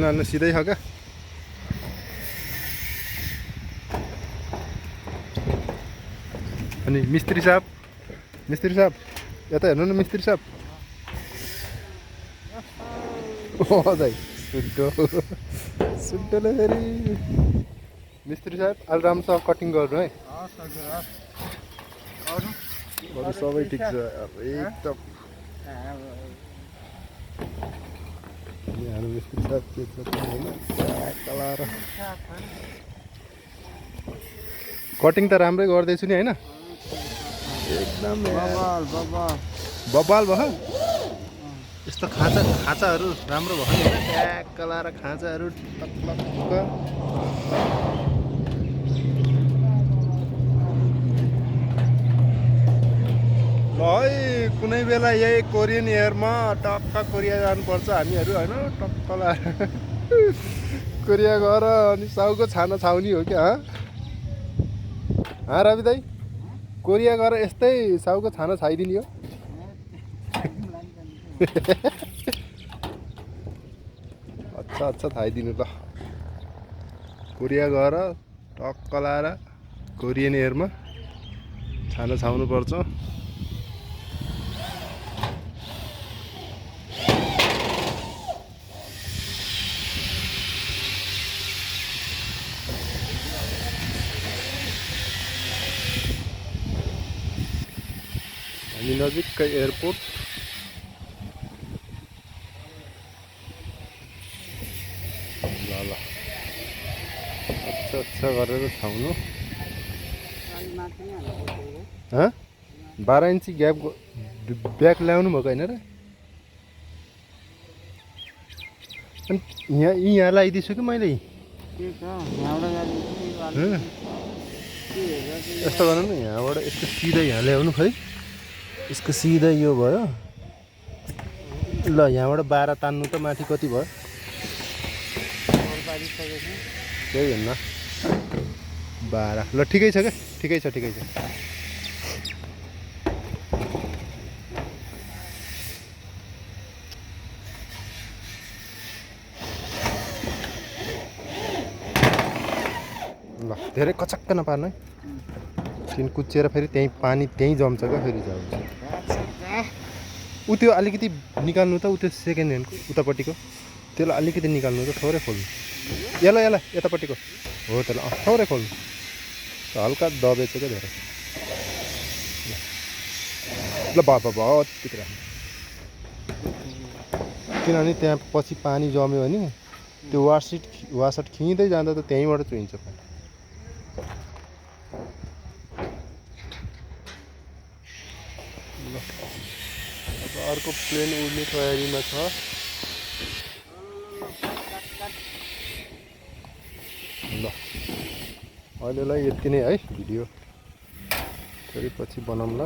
हाल्नु सिधै छ क्या। अनि मिस्त्री साहब यता हेर्नु न मिस्त्री साहब। दाइ सुड्डोले फेरि मिस्त्री साहब अलि राम्रोसँग कटिङ गर्नु है। अरू सबै ठिक छ एकदम। हाम्रो मिस्त्री साहब के छ कलाएर कटिङ त राम्रै गर्दैछु नि होइन। एकदम बबाल भयो। यस्तो खाँचाहरू राम्रो भयो नि होइन। ट्याक्क लाएर खाँचाहरू टक्क ल है। कुनै बेला यही कोरियन एयरमा टक्क कोरिया जानुपर्छ हामीहरू होइन। टक्क लाएर कोरिया गएर अनि साउको छाना छाउनी हो क्या। रवि दाइ कोरिया गएर यस्तै साउको छाना छाइदिने हो। अच्छा थाइदिनु ल। कोरिया गएर टक्क लाएर कोरियन एयरमा छाना छाउनु पर्छ। हामी नजिकै एयरपोर्ट। ल अच्छा गरेर छाउनु। 12 इन्ची ग्याप ब्याग ल्याउनु भएको होइन र। अनि यहाँ लगाइदिन्छु कि मैले। यस्तो गर्नु न यहाँबाट यस्तो सिधै यहाँ ल्याउनु खै। यसको सिधै यो भयो ल। यहाँबाट 12 तान्नु त माथि कति भयो त्यही हेर्न 12 ल। ठिकै छ क्या ठिकै छ। ल धेरै कचक्क नपार्नु है। किन कुच्चिएर फेरि त्यहीँ पानी त्यहीँ जम्छ क्या फेरि जान्छ। उ त्यो अलिकति निकाल्नु त उ त्यो सेकेन्ड ह्यान्डको उतापट्टिको त्यसलाई अलिकति निकाल्नु त थोरै खोल्नु। यसलाई यतापट्टिको हो त्यसलाई थोरै खोल्नु। हल्का दबेछ क्या धेरै। ल भयो यतिकै राख्नु। किनभने त्यहाँ पछि पानी जम्यो भने त्यो वासर खिँदै जाँदा त त्यहीँबाट चुहिन्छ पानी। अब अर्को प्लेन उड्ने तयारीमा छ। ल अहिलेलाई यति नै है भिडियो। फेरि पछि बनाउँला।